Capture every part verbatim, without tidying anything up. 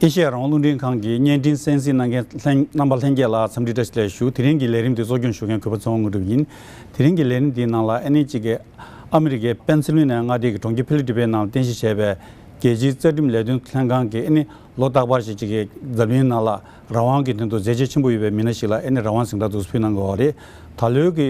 ཨེ་ཤེ་ཡ་རང་དབང་རླུང་འཕྲིན་ཁང་གི་བརྙན་འཕྲིན་གསན་གཟིགས་གནང་མཁན་ལྷན་རྣམ་པ་ལྷན་རྒྱས་ལ་འཚམས་འདྲི་བཀྲ་ཤིས་བདེ་ལེགས་ཞུ། དེ་རིང་གི་ལས་རིམ་འདི་གཙོ་སྐྱོང་ཞུ་མཁན་གུས་པ་ཚེ་དབང་དངོས་གྲུབ་ཡིན། དེ་རིང་གི་ལས་རིམ་འདིའི་ནང་ལ་ཨ་ནི་གཅིག་གི་ཨ་མི་རི་ཀའི་པེན་སི་ལི་ནི་ཡ་མངའ་སྡེ་གི་གྲོང་ཁྱེར་ཕི་ལི་ཏི་པའི་ནང་རྟེན་གཞི་བྱས་པའི་རྒྱལ་སྤྱིའི་རྩ་ཁྲིམས་ལས་དོན་ལྷན་ཁང་གི་ཨ་ནི་ལོ་རྟག་པར་ཞིག་གཅིག་གི་འཛམ་གླིང་ནང་ལ་རང་དབང་གི་དོན་དུ་མཛད་རྗེས་ཆེན་པོ་ཡོད་པའི་མི་སྣ་ཞིག་ལ་ཨ་ནི་རང་དབང་གཟེངས་རྟགས་འདུག་སེ་ཕུལ་གནང་གི་ཡོད་རེད། ད་ལོའི་གི་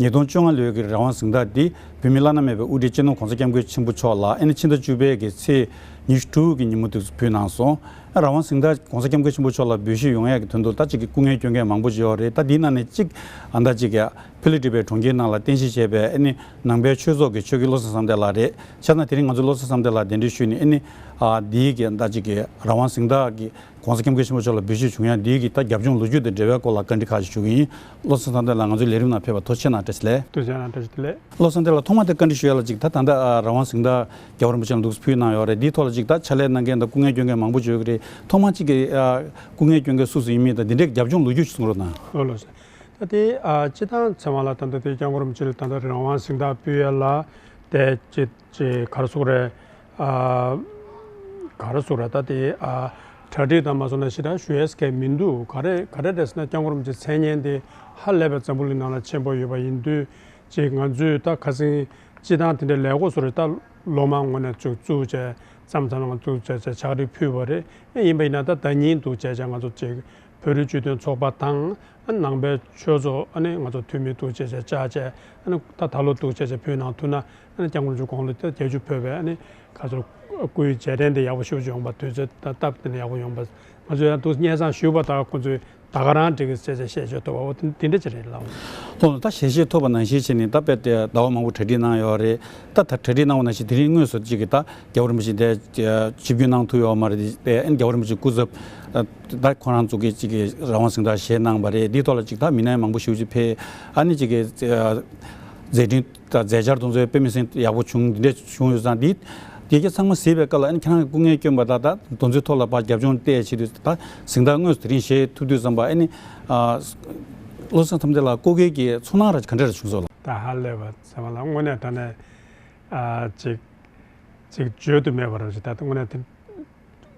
ཉིས་སྟོང་བཅོ་ལྔ་ལོའི་གི་རང་དབང་གཟེངས་རྟགས་འདི་བོད་མི་བླ་ན་མེད་པའི་དབུ་ཁྲིད་སྤྱི་ནོར་༸གོང་ས་༸སྐྱབས་མགོན་ཆེན་པོ་མཆོག་ལ་ཨ་ནི་ཕྱི་ཟླ་བཅུ་པའི་གི་ཚེས་ཉི་ཤུ་དྲུག་གི་ཉིན་མོ་དུ་ཕུལ་གནང་སོང་། རང་དབང་གཟེངས་རྟགས་༸གོང་ས་༸སྐྱབས་མགོན་ཆེན་པོ་མཆོག་ལ་འབུལ་བཞེས་ཡོང་ཡག་གི་དོན་དུ་ད་ཅིག་གི་སྐུ་ངལ་སྐྱོན་མཁན་མང་པོ་ཅིག་ཡོད་རེད། ད་འདིའི་ནང་ནས་གཅིག་ཨ་ད་ཅིག་གི་ཕི་ལི་ཏི་པའི་གྲོང་ཁྱེར་ནང་ལ་རྟེན་གཞི་བྱས་པའི་ཨ་ནི་ནང་པའི་ཆོས་ཚོགས་ཀྱི་ཆོས་དགེ་བློ་བཟང་བསམ་གཏན་ལགས་རེད། བྱས་ཙང་དེ་རིང་ང་ཚོ་བློ་བཟང་བསམ་གཏན་ལགས་གདན་འདྲེན་ཞུས་ནས་ཨ་ནི་ཨ་འདིའི་གི་ད་ཅིག་གི་རང་དབང་གཟེངས་རྟགས་ཀྱི་༸གོང་ས་༸སྐྱབས་མགོན་ཆེན་པོ་མཆོག་ལ་འབུལ་བཞེས་བྱུང་ཡ་འདིའི་གི་ད་རྒྱབ་ལྗོངས་ལོ་རྒྱུས་དང་འབྲེལ་བའི་སྐོར་ལ་བཀའ་འདྲི་ཁག་ཅིག་ཞུ་གི་ཡིན། བློ་བཟང་བསམ་གཏན་ལགས་ང་ཚོའི་ལས་རིམ་ནང་ཕེབས་པར་ཐུགས་རྗེ་གནང་། བཀྲ་ཤིས་བདེ་ལེགས། ཐུགས་རྗེ་གནང་། བཀྲ་ཤིས་བདེ་ལེགས། བློ་བཟང་བསམ་གཏན་ལགས་ཐོག་མར་དེ་བཀའ་འདྲི་ཞུ་ཡ་ལ་ཅིག་ད་ད་ལྟ་ཨ་རང་དབང་གཟེངས་རྟགས་རྒྱལ་བ་རིན་པོ་ཆེ་ལ་འདུག་སེ་ཕུལ་གནང་ཡོད་རེད། འདིའི་ཐོག་ལ་ཅིག་ད་ཕྱག་ལས་གནང་མཁན་དང་སྐུ་ངལ་སྐྱོན་མཁན་མང་པོ་ཅིག་ཡོད་ཀྱི་རེད། ཐོག་མར་ཅིག་གི་ཨ་སྐུ་ངལ་སྐྱོན་མཁན་སུ་སུ་ཡིན་མིན་དང་འདི་འདྲའི་རྒྱབ་ལྗོངས་ལོ་རྒྱུས་ཅིག་གསུང་རོགས་གནང་། ལགས་ལགས་སོ། ད་དེ་ཨ་སྤྱིར་བཏང་ཚང་མ་ལ་ད་ལྟ་དེ་༸སྐྱབས་མགོན་རིན་པོ་ཆེ་ལ་ད་ལྟ་རང་དབང་གཟེངས་རྟགས་ཕུལ་ཡ་ལ་དེ་ཅིག་ཅིག་ག་རེ་ཟེར་དགོས་རེད། ཨ་ག་རེ་ཟེར་དགོས་རེད། ད་དེ་ཨ་གྲ་སྒྲིག་དང་མ་སོང་ན་ཞེ་དྲག་ཞུ་ཡས་གང་མི་འདུག། ག་རེ་ག་རེ་རེད་ཟེར་ན་༸སྐྱབས་མགོན་རིན་པོ་ཆེ་མཚན་སྙན་དེ་ཧ་ལས་པའི་འཛམ་བུ་གླིང་ནང་ལ་ཆེན་པོ་ཡོད་པ་ཡིན་དུས་ཅིག་ང་ཚོས་ད་ཁ་སང་སྤྱིར་བཏང་དེ་འདྲའི་ལས་འགུལ་སོགས་རེད། ད་སློབ་མ་ངོས་ནས་ཚུགས་བཙུགས་བྱས་མཚམས་མཚམས་ལ་བཙུགས་བྱས་བྱས་ཕྱག་བྲིས་ཕུལ་བ་རེད། ཡིན་པ་ཡིན་ན་ད་ཟླ་ཉིན་འདུག་བྱས་བྱས་ང་ཚོ་ཅིག་བོད་རིགས་སྤྱི་མཐུན་ཚོགས་པ་དང་ནང་པའི་ཆོས་ཚོགས་ཨ་ནི་ང་ཚོ་འཐུས་མི་འདུག་བྱས་བྱས་བཅར་བྱས་ཨ་ནི་ད་ད་ལོ་འདུག་བྱས་བྱས་ཕུལ་གནང་ཐུབ་ན་ཨ་ནི་༸སྐྱབས་མགོན་རིན་པོ་ཆེ་དགུང་ལོ་བརྒྱད་ཅུ་ཕེབས་པའི་ཨ་ནི་ག་ཚོད་སྐུའི་རྗེས་དྲན་དེ་ཡག་པོ་ཞེ་པོ་ཅིག་ཡོང་པ། དུས་ཚོད་ད་སྟབས་བདེ་ནས་ཡག་པོ་ཡོང་པ། ང་ཚོ་ཡང་འདུག་སྙན་སེང་ཞུས་པ་དང་ཁོང་ཚོས་ད་ག་རང་འགྲིག་གི་ཟེར་བྱས་བཤད་བྱས་ཐུབ་པ། འོ་དེ་དེ་འདྲ་ཅིག་རེད་ལགས། ལགས་ད་ཞལ་བཞེས་ཐོབ་པ་ནང་བཞིན་བྱས་ནས་ད་དཔེ་དེ་ཟླ་བ་མང་པོ་གྲ་སྒྲིག་གནང་ཡོད་རེད། ད་ད་གྲ་སྒྲིག་གནང་བ་ནང་བཞིན་དེ་རིང་དངོས་སུ་ཅིག་གི་ད་རྒྱལ་བ་རིན་པོ་ཆེ་དེ་ཆིབས་བསྒྱུར་གནང་ཐུབ་ཡོད་མ་རེད། དེ་ཨ་ནི་རྒྱལ་བ་རིན་པོ་ཆེ་སྐུ་ཚབ་ད་ཁོ་རང་ཚོ་གིས་ཅིག་གི་རང་དབང་གཟེངས་རྟགས་བཞེས་གནང་བ་རེད། འདིའི་ཐོག་ལ་ཅིག་ད་མི་སྣ་མང་པོ་ཞེ་པོ་ཅིག་ཕེབས། ཨ་ནི་ཅིག་གི་མཛད་འཕྲིན་ད་མཛད་འཆར་དེ་ཚོ་དཔེ་མི་སྲིད་ཡག་པོ་བྱུང་། འདི་འདྲ་བྱུང་ཡོད་ཙང་འདི་དེ་གའི་ཚང་མ་གཟིགས་པའི་སྐབས་ལ་ཨ་ནི་ཁྱེད་རང་གི་སྐུ་ངལ་སྐྱོན་པ་དང་ད་དེ་ཚོའི་ཐོག་ལ་ཕར་རྒྱབ་ལྗོངས་བལྟས་བྱེད་དུས་ད་གཟེངས་རྟགས་དངོས་སུ་དེ་རིང་བཞེས་ཐུབ་དུས་ཙམ་པ་ཨ་ནི་ཨ་བློ་བཟང་བསམ་གཏན་ལགས་སྐུ་སྒེར་གྱི་ཚོར་སྣང་ར་ག་འདྲ་ར་བྱུང་སོང་ལགས། ད་ཧ་ལས་པ་ཚང་མ་ལ་དངོས་གནས་དྲང་གནས་ཨ་ཅིག་ཅིག་བརྗོད་དུ་མེད་པ་ར་ཞིག་ད་དངོས་གནས་དེ།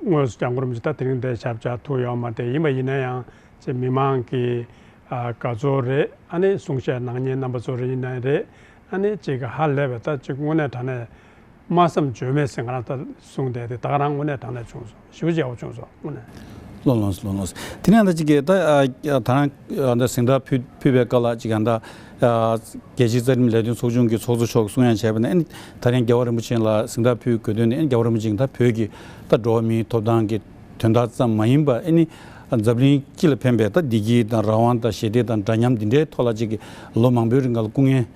དངོས་སུ་༸སྐྱབས་མགོན་རིན་པོ་ཆེ་ད་དེ་རིང་འདིར་ཞབས་བཅགས་ཐུབ་ཡོད་མ་རེད། ཡིན་པ་ཡིན་ན་ཡང་ཅིག་མི་མང་གི་ཨ་དགའ་ཚོར་རེད། ཨ་ནི་གསུང་བཤད་གནང་མཁན་རྣམ་པ་ཚོ་རེད་ཡིན་ན་རེད། ཨ་ནི་ཅིག་གི་ཧ་ལས་པའི་ད་ཅིག་དངོས་གནས་དྲང་གནས་སྨྲ་བསམ་བརྗོད་མེད་ཟེར་ང་རང་ད་གསུང་བསྡད་དེ་ད་ག་རང་དངོས་གནས་དྲང་གནས་བྱུང་སོང་། ཞེ་པོ་ཅིག་ཡག་པོ་བྱུང་སོང་དངོས་གནས། ལགས་ལགས་ལགས་ལགས། དེ་ནས་ད་ཅིག་གི་ད་ཨ་ད་རང་ཨ་ད་གཟེངས་རྟགས་ཕུལ་ཕུལ་བའི་སྐབས་ལ་ཅིག་ཡང་ད་ཨ་རྒྱལ་སྤྱིའི་རྩ་ཁྲིམས་ལས་དོན་ཚོགས་ཆུང་གི་ཚོགས་གཙོ་མཆོག་གིས་གསུང་ཡང་བྱས་པ་ནས་ཨ་ནི་ད་རིང་རྒྱལ་བ་རིན་པོ་ཆེ་ལ་གཟེངས་རྟགས་ཕུལ་དགོས་དོན་ནི་ཨ་ནི་རྒྱལ་བ་རིན་པོ་ཆེ་ད་བོད་ཀྱི་ད་འགྲོ་བ་མིའི་ཐོབ་ཐང་གི་དོན་དག་ཙམ་མ་ཡིན་པར་ཨ་ནི་འཛམ་གླིང་སྤྱི་ལ་ཕན་པའི་ད་བདེ་སྐྱིད་དང་རང་དབང་དང་ཞི་བདེ་དང་འདྲ་མཉམ་འདི་འདྲའི་ཐོག་ལ་ཅིག་གི་ལོ་མང་པོའི་རིང་ག་ལ་སྐུ་ངལ་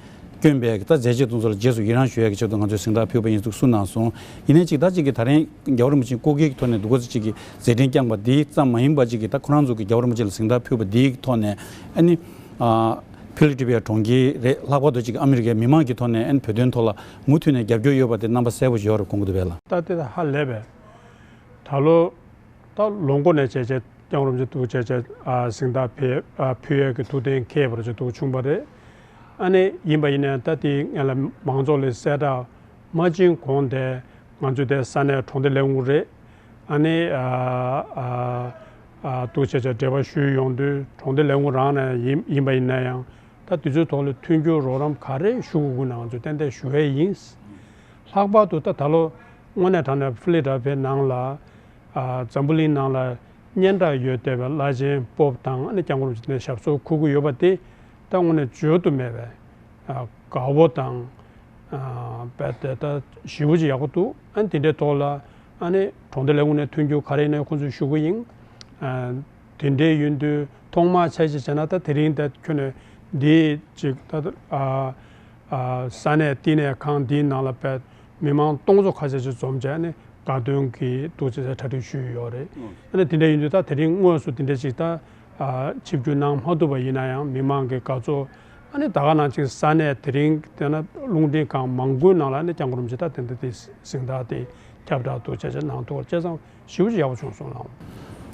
བསྐྱོན་པའི་ད་མཛད་རྗེས་དེ་ཚོ་ལ་རྗེས་སུ་ཡི་རང་ཞུ་ཡ་གི་ཆེད་དུ་ང་ཚོས་གཟེངས་རྟགས་ཕུལ་བ་ཡིན་ཚུལ་གསུངས་གནང་སོང་། ཡིན་ནའི་ཅིག་ད་ཅིག་གི་ད་རིང་རྒྱལ་བ་རིན་པོ་ཆེ་སྐུ་སྒེར་གྱི་ཐོག་ནས་འདུག་ག་ཚོད་ཅིག་གི་མཛད་འཕྲིན་བསྐྱངས་པ་འདིའི་ཙམ་མ་ཡིན་པ་ཅིག་གི་ད་ཁོ་རང་ཚོ་གི་རྒྱལ་བ་རིན་པོ་ཆེ་ལ་གཟེངས་རྟགས་ཕུལ་བ་འདིའི་ཐོག་ནས་ཨ་ནི་ཨ་ཕི་ལི་ཏི་པའི་གྲོང་ཁྱེར་རེད། ལྷག་པར་དུ་ཅིག་ཨ་མི་རི་ཀའི་མི་མང་གི་ཐོག་ནས་ཨ་ནི་བོད་དོན་ཐོག་ལ་མུ་མཐུད་ནས་རྒྱབ་སྐྱོར་ཡོད་པ་དེ་རྣམ་པ་གསལ་པོ་ཞིག་ཡོད་རེད་དགོངས་ཀྱི་འདུག་བས་ལགས། ད་དེ་ད་ཧ་ལས་པས། ད་ལོ་ད་ལོ་མགོ་ནས་བྱས་བྱས་༸སྐྱབས་མགོན་རིན་པོ་ཆེ་འདུག་བྱས་བྱས་ཨ་གཟེངས་རྟགས་ཕེ་ཨ་ཕུལ་ཡས་ཀྱི་ཐུགས་གཏན་འཁེལ་བ་རེད་ཅིག་འདུག་བྱུང་བ་རེད། ཨ་ནི་ཡིན་པ་ཡིན་ནའི་ད་དེའི་སྔོན་ལ་མང་ཚོགས་ལ་གསལ་བསྒྲགས་མ་བྱིན་གོང་དེ་ང་ཚོའི་དེ་ས་གནས་གྲོང་སྡེ་ལས་ཁུངས་རེད། ཨ་ནི་ཨ་ཨ་ཨ་འདུག་བྱས་བྱས་འབྲེལ་བ་ཞུས་ཡོང་དུས་གྲོང་སྡེ་ལས་ཁུངས་རང་ནས་ཡིན་ཡིན་པ་ཡིན་ན་ཡང་ད་དུས་ཚོད་ཐོག་ལ་མཐུན་འགྱུར་རོགས་རམ་ག་རེ་ཞུ་དགོས་ཀྱི་ན་ང་ཚོས་ཏན་ཏན་ཞུ་ཡས་ཡིན། ལྷག་པར་དུ་ད་ད་ལོ་དངོས་གནས་དྲང་གནས་ཕི་ལི་ཌེལ་ཕི་ཡའི་ནང་ལ་ཨ་འཛམ་བུ་གླིང་ནང་ལ་སྙན་གྲགས་ཡོད་བསྡད་པའི་བླ་ཆེན་པོབ་དང་ཨ་ནི་༸སྐྱབས་མགོན་རིན་པོ་ཆེ་ནས་ཞབས་སོར་འཁོད་ཀྱི་ཡོད་པ་དེ་ད་དངོས་གནས་བརྗོད་དུ་མེད་པའི་ཨ་དགའ་བོ་དང་ཨ་དཔེ་དེ་ད་ཞེ་པོ་ཅིག་ཡག་པོ་འདུག་ཨ་ནི་དེ་འདྲའི་ཐོག་ལ་ཨ་ནི་གྲོང་སྡེ་ལས་ཁུངས་ནས་མཐུན་འགྱུར་ག་རེ་ཡིན་ནའི་ཁོང་ཚོས་ཞུ་གི་ཡིན། ཨ་དེ་འདྲའི་ཡིན་དུས་ཐོག་མར་འཆར་གཞི་བྱས་ན་ད་དེ་རིང་ད་ཁྱོན་ནས་འདི་ཅིག་ད་ཨ་ཨ་ས་གནས་བསྟི་གནས་ཁང་འདིའི་ནང་ལ་དཔེ་མི་མང་སྟོང་ཚོ་ཁ་ཤས་ཅིག་འཛོམས་བྱས་ནས་དགའ་སྟོན་གྱི་འདུག་བྱས་གྲ་སྒྲིག་ཞུས་ཡོད་རེད། ཨ་ནི་དེ་འདྲ་ཡིན་དུས་ད་དེ་རིང་དངོས་སུ་དེ་འདྲ་ཅིག་ད་ཨ་ཆིབས་བསྒྱུར་གནང་མ་ཐུབ་པ་ཡིན་ན་ཡང་མི་མང་གི་དགའ་ཚོར་ཨ་ནི་ད་ག་ནང་བཞིན་ས་གནས་དེ་རིང་དེ་ན་རླུང་འཕྲིན་ཁང་མང་པོའི་ནང་ལ་ཨ་ནི་༸སྐྱབས་མགོན་རིན་པོ་ཆེ་ད་དེ་འདྲ་དེ་གཟེངས་རྟགས་དེ་ཁྱབ་བསྒྲགས་འདུག་བྱས་བྱས་གནང་ཐུབ་པ་བྱས་ཙང་། ཞེ་པོ་ཅིག་ཡག་པོ་བྱུང་སོང་ལགས།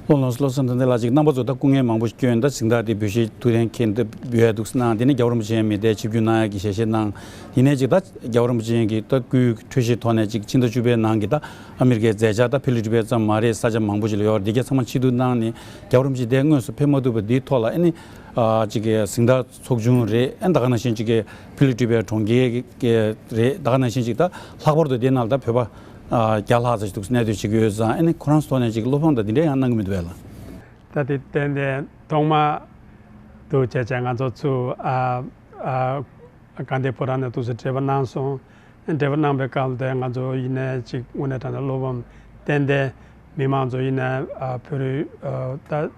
ལགས་ལགས་སོ། བློ་བཟང་དོན་ལྡན་ལགས། ཅིག་རྣམ་པ་ཚོ་ད་སྐུ་ངལ་མང་པོ་ཞིག་བསྐྱོན། ད་གཟེངས་རྟགས་དེ་འབུལ་བཞེས་ཐུགས་གཏན་འཁེལ་འདི་འབུལ་ཡ་འདུག་ཟེར་གནང་། དེ་ནས་རྒྱལ་བ་རིན་པོ་ཆེ་མི་སྡེ་ཆིབས་བསྒྱུར་གནང་ཡ་གི་ཞལ་བཞེས་གནང་། ཡིན་ནའི་ཅིག་ད་རྒྱལ་བ་རིན་པོ་ཆེ་གི་ད་སྐུའི་འཁྲུལ་གཞིའི་ཐོག་ནས་ཅིག་ཕྱི་ཟླ་བཅུ་པའི་ནང་གི་ད་ཨ་མི་རི་ཀའི་མཛད་འཆར་ད་ཕི་ལི་ཊི་པེ་ཙམ་མ་རེད། ས་ཆ་མང་པོ་ཞིག་ལ་ཡོད་རེད། དེ་ག་ཚང་མ་ཕྱིར་བསྡུ་གནང་ནས་རྒྱལ་བ་རིན་པོ་ཆེ་འདིར་དངོས་སུ་ཕེབས་མ་ཐུབ་པ་འདིའི་ཐོག་ལ་ཨ་ནི་ཨ་ཅིག་གི་གཟེངས་རྟགས་ཚོགས་ཆུང་རེད། ཨ་ནི་ད་ག་ནང་བཞིན་ཅིག་གི་ཕི་ལི་ཊི་པེ་གྲོང་ཁྱེར་གི་རེད། ད་ག་ནང་བཞིན་ཅིག་ད་ལྷག་པར་དུ་དེ་ནང་ལ་ད་བོད་པ་ཨ་བརྒྱ་ལྷག་ཙམ་ཞིག་འདུག་གནས་སྡོད་བྱེད་ཀྱི་ཡོད་ཙང་། ཨ་ནི་ཁོ་རང་ཚོ་ཐོག་ནས་ཅིག་བློ་ཕམ་དང་འདི་འདྲ་ཡང་གནང་གི་མི་འདུག་བས་ལགས། ད་དེ་ཏན་ཏན་ཐོག་མ་འདུག་བྱས་བྱས་ང་ཚོ་ཚུར་ཨ་ཨ་དགའ་ལྡན་ཕོ་བྲང་ནས་འདུག་སེ་འབྲེལ་བ་གནང་སོང་། འབྲེལ་བ་གནང་བའི་སྐབས་དེ་ང་ཚོ་ཡིན་ནའི་ཅིག་དངོས་གནས་དྲང་གནས་བློ་ཕམ་ཏན་ཏན། མི་མང་ཚོ་ཡིན་ནའི་ཨ་བོད་རིགས་ཨ་ད་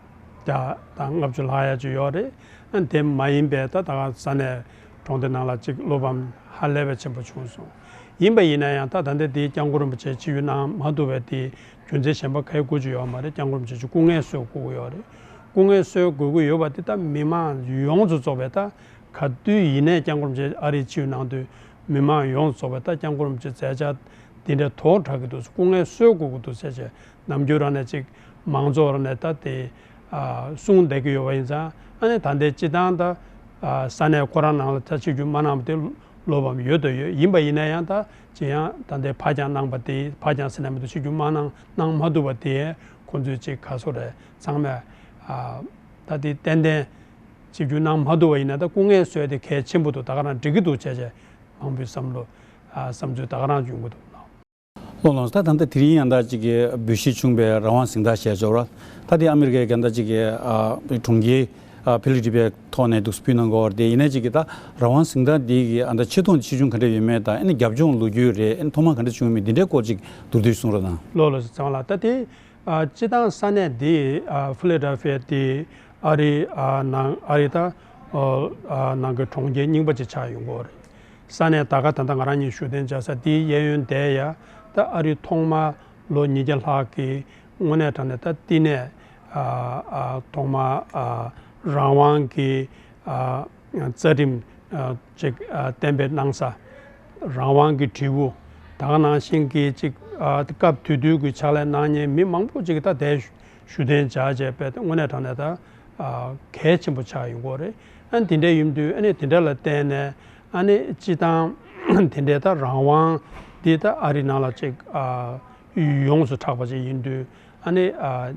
བརྒྱ་དང་ལྔ་བཅུ་ལྷག་ཡ་ཅིག་ཡོད་རེད། ཨ་དེ་མ་ཡིན་པའི་ད་ད་ག་ས་གནས་གྲོང་སྡེ་ནང་ལ་ཅིག་བློ་ཕམ་ཧ་ལས་པའི་ཆེན་པོ་བྱུང་སོང་། ཡིན་པ་ཡིན་ན་ཡང་ད་ད་ལྟ་དེ་སྐྱབས་མགོན་རིན་པོ་ཆེ་ཆིབས་བསྒྱུར་གནང་མ་ཐུབ་པའི་དེ་རྒྱུ་མཚན་གཞན་པ་ག་ཡེ་དགོས་ཀྱི་ཡོད་མ་རེད། སྐྱབས་མགོན་རིན་པོ་ཆེ་ཅིག་སྐུ་ངལ་གསོ་དགོས་ཀྱི་ཡོད་རེད། སྐུ་ངལ་གསོ་དགོས་ཀྱི་ཡོད་པ་དེ་ད་མི་མང་ཡོངས་སུ་རྫོགས་པའི་ད་ག་དུས་ཡིན་ནའི་སྐྱབས་མགོན་རིན་པོ་ཆེ་ཨ་རིར་ཆིབས་བསྒྱུར་གནང་དུས་མི་མང་ཡོངས་སུ་རྫོགས་པའི་ད་སྐྱབས་མགོན་རིན་པོ་ཆེ་མཛད་འཆར་འདི་འདྲའི་དོག་དྲག་གི་འདུག་སྐུ་ངལ་གསོ་དགོས་ཀྱི་འདུག་ཟེར་བྱས་ནམ་རྒྱུན་རང་ནས་ཅིག་མང་ཚོགས་རང་ནས་ད་དེ་ཨ་གསུངས་བསྡད་ཀྱི་ཡོད་པ་ཡིན་ཙང་། ཨ་ནི་ད་ལྟའི་སྤྱི་བཏང་ད་ཨ་ས་གནས་ཁོ་རང་ནང་ལ་ད་ཆིབས་བསྒྱུར་མ་གནང་བ་དེ་བློ་ཕམ་ཡོད་དོ་ཡོད། ཡིན་པ་ཡིན་ན་ཡང་ད་ཅི་ཡང་ད་ལྟའི་ཕར་འགྱངས་གནང་བ་དེ་ཕར་འགྱངས་ཟེར་ན་མི་འདུག་ཆིབས་བསྒྱུར་མ་གནང་གནང་མ་ཐུབ་པ་དེ་ཁོང་ཚོས་ཅིག་ག་སོ་རེད། ཚང་མས་ཨ་ད་དེ་ཏན་ཏན་ཆིབས་བསྒྱུར་གནང་མ་ཐུབ་པ་ཡིན་ན་ད་སྐུ་ངལ་གསོ་ཡ་དེ་གལ་ཆེན་པོ་འདུག་ད་ག་རང་འགྲིག་གི་འདུག་བྱས་བྱས་མང་པོའི་བསམ་བློ་ཨ་བསམ་ཚུལ་ད་ག་རང་བྱུང་གི་འདུག་ལགས། ལགས་ལགས། ད་ད་ལྟ་དེ་རིང་ཡང་ད་ཅིག་གི་འབུལ་བཞེས་བྱུང་བའི་རང་དབང་གཟེངས་རྟགས་ཞེས་བྱ་བ། ད་དེ་ཨ་མི་རི་ཀའི་ད་ཅིག་གི་ཨ་གྲོང་ཁྱེར་ཨ་ཕི་ལི་ཊི་པེ་ཐོག་ནས་འདུག་སེ་ཕུལ་གནང་གི་ཡོད་རེད་དེ། ཡིན་ནའི་ཅིག་གི་ད་རང་དབང་གཟེངས་རྟགས་འདི་གི་ཨ་ད་ཆེ་མཐོང་ཆེ་ཆུང་ག་འདྲ་ཡོད་མེད་དང་། ཨ་ནི་རྒྱབ་ལྗོངས་ལོ་རྒྱུས་རེད། ཨ་ནི་ཐོག་མ་ག་འདྲ་བྱུང་མེད་འདི་འདྲའི་སྐོར་ཅིག་མདོར་བསྡུས་གསུང་རོགས་གནང་། ལགས་ལགས་སོ། ཚང་མ་ལ་ད་དེ་ཨ་སྤྱི་བཏང་ས་གནས་འདི་ཨ་ཕི་ལེ་ཌེལ་ཕི་ཡ་འདི་ཨ་རི་ཨ་ནང་ཨ་རི་ད་ཨ་ནང་གི་གྲོང་ཁྱེར་རྙིང་པ་ཅིག་ཆགས་ཡོང་གི་ཡོད་རེད། ས་གནས་ད་ག་ད་ལྟ་ང་རང་གཉིས་བཞུགས་གདན་འཇགས་ས་འདིའི་གཡས་གཡོན་དེ་ཡ་ད་ཨ་རི་ཐོག་མ་ལོ་ཉིས་བརྒྱ་ལྷག་གི་དངོས་གནས་དྲང་གནས་ད་བསྟི་གནས་ཨ་ཨ་ཐོག་མ་ཨ་རང་དབང་གི་ཨ་རྩ་ཁྲིམས་ཨ་ཅིག་ཨ་གཏན་འབེབས་གནང་ས། རང་དབང་གི་དྲིལ་བུ། ད་ག་ནང་བཞིན་གྱི་ཅིག་ཨ་སྐབས་དེ་དུས་ཀྱི་ཕྱག་ལས་གནང་མཁན་མི་མང་པོ་ཅིག་ད་དེ་བཞུགས་གདན་འཇགས་བྱས་པའི་དངོས་གནས་དྲང་གནས་ད་ཨ་གལ་ཆེན་པོ་ཆགས་ཡོང་གི་ཡོད་རེད། ཨ་ནི་དེ་འདྲ་ཡིན་དུས་ཨ་ནི་དེ་འདྲ་ལ་བརྟེན་ནས་ཨ་ནི་སྤྱི་བཏང་དེ་འདྲའི་ད་རང་དབང་འདི་ད་ཨ་རི་ནང་ལ་ཅིག་ཨ་ཡོངས་སུ་གྲགས་པ་ཅིག་ཡིན་དུས། ཨ་ནི་ཨ་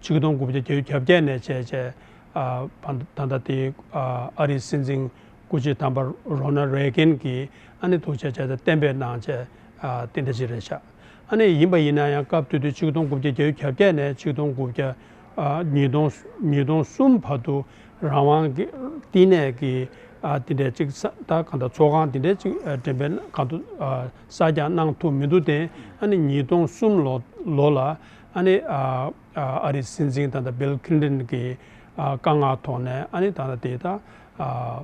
ཆིག་སྟོང་དགུ་བརྒྱ་བརྒྱད་ཅུ་གྱ་བརྒྱད་ནས་བྱས་བྱས་ཨ་ད་ད་ལྟ་དེ་ཨ་ཨ་རིའི་སྲིད་འཛིན་སྐུ་ཕྱྭ་དམ་པ་རོ་ན་རེ་གན་གྱིས་ཨ་ནི་འདུག་བྱས་བྱས་ད་གཏན་འབེབས་གནང་བྱས་ཨ་དེ་འདྲ་ཅིག་རེད་ཤག་ཨ་ནི་ཡིན་པ་ཡིན་ན་ཡང་སྐབས་དེ་དུས་ཆིག་སྟོང་དགུ་བརྒྱ་བརྒྱད་ཅུ་གྱ་བརྒྱད་ནས་ཆིག་སྟོང་དགུ་བརྒྱ་ཨ་ཉིས་སྟོང་ཉིས་སྟོང་གསུམ་བར་དུ་རང་དབང་གི་བསྟི་གནས་ཀྱི་ཨ་དེ་འདྲའི་ཅིག་ས་ད་གང་ལྟར་ཚོགས་ཁང་དེ་འདྲའི་ཅིག་ཨ་འགྲེམས་སྤེལ་གང་དུ་ཨ་གསར་རྒྱག་གནང་ཐུབ་མི་འདུག་སྟེ། ཨ་ནི་ཉིས་སྟོང་གསུམ་ལོ་ལོ་ལ་ཨ་ནི་ཨ་ཨ་ཨ་རིའི་སྲིད་འཛིན་ད་ལྟ་བིལ་ཁི་ལིན་ཊོན་གྱི་ཨ་བཀའ་མངགས་ཐོག་ནས་ཨ་ནི་ད་ལྟ་དེ་ད་ཨ་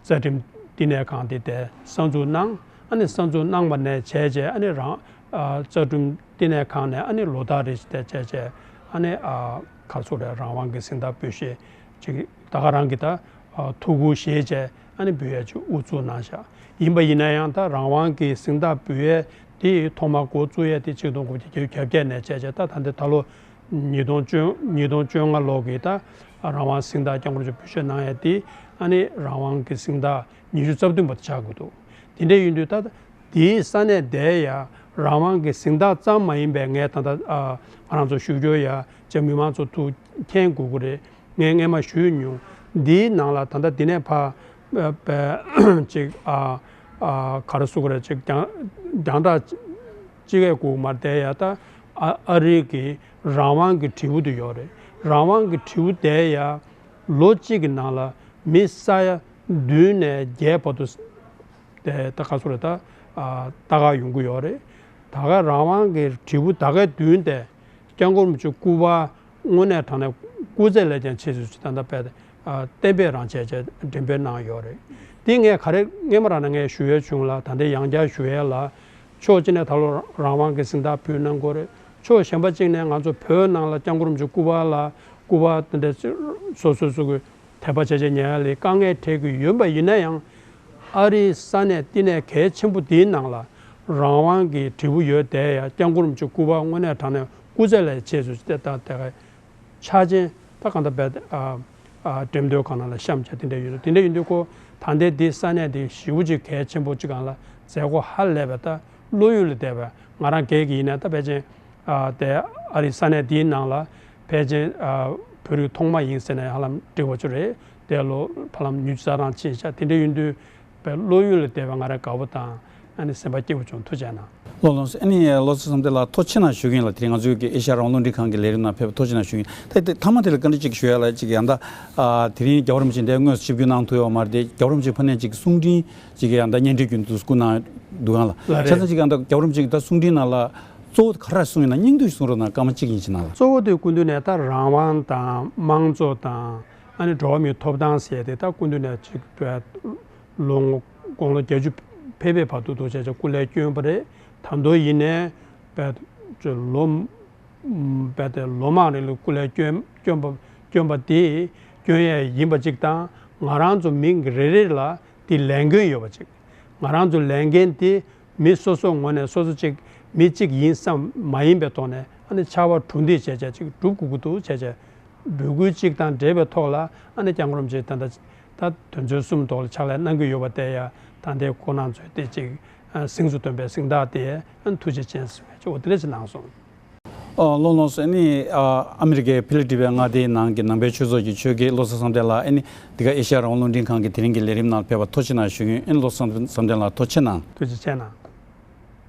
རྩ་ཁྲིམས་བསྟི་གནས་ཁང་དེ་དེ་གསར་འཛུགས་གནང་། ཨ་ནི་གསར་འཛུགས་གནང་བ་ནས་བྱས་བྱས་ཨ་ནི་རང་ཨ་རྩ་ཁྲིམས་བསྟི་གནས་ཁང་ནས་ཨ་ནི་ལོ་ལྟར་རེ་བཞིན་དེ་བྱས་བྱས་ཨ་ནི་ཨ་ག་རེ་ཟེར་དགོས་རེད། རང་དབང་གི་གཟེངས་རྟགས་འབུལ་བཞེས་ཅིག་ད་ག་རང་གི་ད་ཨ་ཐུགས་ཁུར་བཞེས་བྱས་ཨ་ནི་འབུལ་ཡས་ཅིག་དབུ་བཙུགས་གནང་ཤག་ཡིན་པ་ཡིན་ན་ཡང་ད་རང་དབང་གི་གཟེངས་རྟགས་འབུལ་ཡས་དེ་ཐོག་མར་འགོ་བཙུགས་ཡས་དེ་ཆིག་སྟོང་དགུ་བརྒྱ་བརྒྱད་ཅུ་གྱ་བརྒྱད་ནས་བྱས་བྱས་ད་ད་ལྟའི་ད་ལོ་ཉིས་སྟོང་བཅོ་ཉིས་སྟོང་བཅོ་ལྔ་ལོ་གི་ད་རང་དབང་གཟེངས་རྟགས་སྐྱབས་མགོན་རིན་པོ་ཆེ་འབུལ་བཞེས་གནང་ཡས་དེ་ཨ་ནི་རང་དབང་གི་གཟེངས་རྟགས་ཉི་ཤུ་རྩ་བདུན་པ་དེ་ཆགས་ཀྱི་འདུག་དེ་འདྲ་ཡིན་དུས་ད་དེའི་ས་གནས་དེ་ཡ་རང་དབང་གི་གཟེངས་རྟགས་ཙམ་མ་ཡིན་པའི་ངས་ད་ལྟ་ཨ་ང་རང་ཚོ་ཞུ་རྒྱུ་ཡ་ཅིག་མི་མང་ཚོ་ཐུགས་མཁྱེན་དགོས་ཀྱི་རེད། ངས་སྔས་མ་ཞུས་མྱོང་། འདིའི་ནང་ལ་ད་ལྟ་འདི་ནས་ཕར་ཨ་ཅིག་ཨ་ཨ་ག་རེ་ཟེར་དགོས་རེད། ཅིག་རྒྱང་རྒྱང་གྲགས་ཅིག་གས་སྒུག་མ་བསྡད་ཡ། ད་ཨ་ཨ་རི་གི་རང་དབང་གི་དྲིལ་བུ་དེ་ཡོད་རེད། རང་དབང་གི་དྲིལ་བུ་དེ་ཡ་ལོ་གཅིག་གི་ནང་ལ་མི་ས་ཡ་བདུན་ནས་བརྒྱད་བར་དུ་དེ་ད་ག་ཚོད་རེད། ད་ཨ་ལྟ་ག་ཡོང་གི་ཡོད་རེད། ད་ག་རང་དབང་གི་དྲིལ་བུ་ད་གའི་མདུན་དེ་སྐྱབས་མགོན་རིན་པོ་ཆེ་སྐུ་པར་དངོས་གནས་དྲང་གནས་སྐུ་ཚེ་ལས་ཀྱང་ཆེ་ཤོས་ཅིག་ད་ལྟ་དཔེ་ཨ་གཏན་འབེབས་རང་བྱས་བྱས་འགྲེམས་སྤེལ་གནང་ཡོད་རེད། དེ་ངས་ག་རེ་སྔས་མ་རང་ནས་ངས་ཞུ་ཡས་བྱུང་ལ། ད་ལྟ་ཡང་བསྐྱར་ཞུ་ཡས་ལ། ཕྱོགས་གཅིག་ནས་ད་ལོ་རང་དབང་གི་གཟེངས་རྟགས་ཕུལ་གནང་དགོས་རེད། ཕྱོགས་གཞན་པ་གཅིག་ནས་ང་ཚོ་བོད་ནང་ལ་སྐྱབས་མགོན་རིན་པོ་ཆེ་སྐུ་པར་ལ་སྐུ་པར་དེ་འདྲ་སོ་སོ་སོ་གི་དད་པ་བྱས་བྱས་ཉར་ཡ་ལ་དཀའ་ངལ་འཕྲད་ཀྱི་ཡོད་པ་ཡིན་ན་ཡང་། ཨ་རིའི་ས་གནས་བསྟི་གནས་གལ་ཆེན་པོ་འདིའི་ནང་ལ་རང་དབང་གི་དྲིལ་བུ་ཡོད་བསྡད་ཡ། སྐྱབས་མགོན་རིན་པོ་ཆེ་སྐུ་པར་དངོས་གནས་དྲང་གནས་སྐུ་ཚེ་ལས་ཆེ་ཤོས་ཅིག་དེ་ད་དེ་ག་ ཆ་ཅན་ད་གང་ལྟར་བས་ཨ་ཨ་འགྲེམས་སྟོན་ཁང་ནང་ལ་བཤམས་བྱས་དེ་འདྲ་ཡོད་རེད། དེ་འདྲ་ཡིན་དུས་ཁོ་ད་ལྟའི་འདི་ས་གནས་འདི་ཞེ་པོ་ཅིག་གལ་ཆེན་པོ་ཅིག་སྒང་ལ་མཛད་སྒོ་ཧ་ལས་པའི་ད་བློ་ཡུལ་ལས་འདས་པའི་ང་རང་སྒེར་གྱི་ཡིན་ན་ད་ཕལ་ཆེར་ཨ་དེ་ཨ་རི་ས་གནས་འདིའི་ནང་ལ་ཕལ་ཆེར་ཨ་བོད་རིགས་ཐོག་མ་ཡིན་ཟེར་ན་ཧ་ལམ་འགྲིག་པ་ཅིག་རེད། དེ་ལོ་ཧ་ལམ་ཉི་ཤུ་རྩ་གྲངས་ཕྱིན་ཤག་དེ་འདྲ་ཡིན་དུས་པའི་བློ་ཡུལ་ལས་འདས་པའི་ང་རང་དགའ་པོ་དང་ཨ་ནི་སེམས་པ་སྐྱིད་པོ་བྱུང་། ཐུགས་རྗེ་གནང་། ལགས་ལགས་སོ། ཨ་ནི་བློ་བཟང་བསམ་གཏན་ལགས་ཐུགས་རྗེ་གནང་ཞུ་གི་ཡིན་ལགས། དེ་རིང་ང་ཚོའི་གི་ཨེ་ཤ་ཡ་རང་དབང་རླུང་འཕྲིན་ཁང་གི་ལས་རིམ་ནང་ཕེབས་པ་ཐུགས་རྗེ་གནང་ཞུ་གི་ཡིན། ད་དེ་མཐའ་མ་དེ་ལ་བཀའ་འདྲི་གཅིག་ཞུ་ཡ་ལ་གཅིག་ཡང་ད་ཨ་དེ་རིང་རྒྱལ་བ་རིན་པོ་ཆེ་འདིར་དངོས་སུ་ཆིབས་བསྒྱུར་གནང་ཐུབ་ཡོད་མ་རེད་དེ། རྒྱལ་བ་རིན་པོ་ཆེ་ཕར་ནས་གཅིག་གསུང་འཕྲིན་གཅིག་ཡང་ད་སྙན་སྒྲོན་རྒྱུན་དུ་བསྐུར་གནང་འདུག་ག་ལགས། ལགས་རེད། བྱས་ཙང་གཅིག་ཡང་ད་རྒྱལ་བ་རིན་པོ་ཆེ་གི་ད་གསུང་འཕྲིན་ནང་ལ་གཙོ་བོ་ག་རེ་གསུངས་ཡིན་ན་སྙིང་བསྡུས་གསུང་རོགས་གནང་། སྐར་མ་གཅིག་ཡིན་ཕྱིན་ནང་ལ། གཙོ་བོ་དེ་སྐུ་མདུན་ནས་ད་རང་དབང་དང་དམངས་གཙོ་དང་ཨ་ནི་འགྲོ་བ་མིའི་ཐོབ་ཐང་ཟེར་ཡ་དེ་ད་སྐུ་མདུན་ནས་གཅིག་པའི་ལོ་ངོ་དགུང་ལོ་བརྒྱད་ཅུ་ཕེབས་པའི་བར་དུ་འདུག་བྱས་བྱས་སྐུ་ལས་བསྐྱོན་པ་རེད། ད་དུང་ཡིན་ནའི་པའི་ལོ་པའི་ལོ་མང་རིང་ལ་སྐུ་ལས་བསྐྱོན་བསྐྱོན་པ་བསྐྱོན་པ་དེ་བསྐྱོན་ཡས་ཡིན་པ་གཅིག་དང་། ང་རང་ཚོ་མི་རེ་རེ་ལ་དེ་ལས་འགན་ཡོད་པ་གཅིག་ང་རང་ཚོ་ལས་འགན་དེ་མི་སོ་སོའི་ངོས་ནས་སོ་སོ་གཅིག་མི་གཅིག་ཡིན་བསམ་མ་ཡིན་པའི་ཐོག་ནས་ཨ་ནི་ཕྱར་བ་གྲུ་འདེགས་བྱས་བྱས་གཅིག་སྒྲུབ་དགོས་ཀྱི་འདུག་བྱས་བྱས། འབོད་སྐུལ་གཅིག་དང་འབྲེལ་བའི་ཐོག་ལ་ཨ་ནི་སྐྱབས་མགོན་རིན་པོ་ཆེ་ད་ལྟ་ད་དོན་ཚན་གསུམ་ཐོག་ལ་ཕྱག་ལས་གནང་གི་ཡོད་པ་དེ་ཡང་ད་ལྟའི་ཁོང་རྣམ་ཚོས་དེ་གཅིག་ཨ་གཟེངས་སུ་ཐོན་པའི་གཟེངས་རྟགས་དེ་ཨ་ནི་ཐུགས་རྗེ་ཅན་ཟེར་བའི་ཅིག་འོ་དེ་འདྲ་ཅིག་གནང་སོང་། ཨ་ལགས་ལགས་སོ། ཨ་ནི་ཨ་ཨ་མི་རི་ཀའི་ཕི་ལ་ཌེལ་ཕི་ཡ་མངའ་སྡེའི་ནང་གི་ནང་པའི་ཆོས་ཚོགས་ཀྱི་ཆོས་དགེ་བློ་བཟང་བསམ་གཏན་ལགས། ཨ་ནི་འདི་ག་ཨེ་ཤ་ཡ་རང་དབང་རླུང་འཕྲིན་ཁང་གི་དེ་རིང་གི་ལས་རིམ་ནང་ཕེབས་པ་ཐུགས་རྗེ་གནང་ཞུ་གི་ཡིན། ཨ་ནི་བློ་བཟང་བསམ་གཏན་ལགས་ཐུགས་རྗེ་གནང་། ཐུགས་རྗེ་ཆེ་གནང་།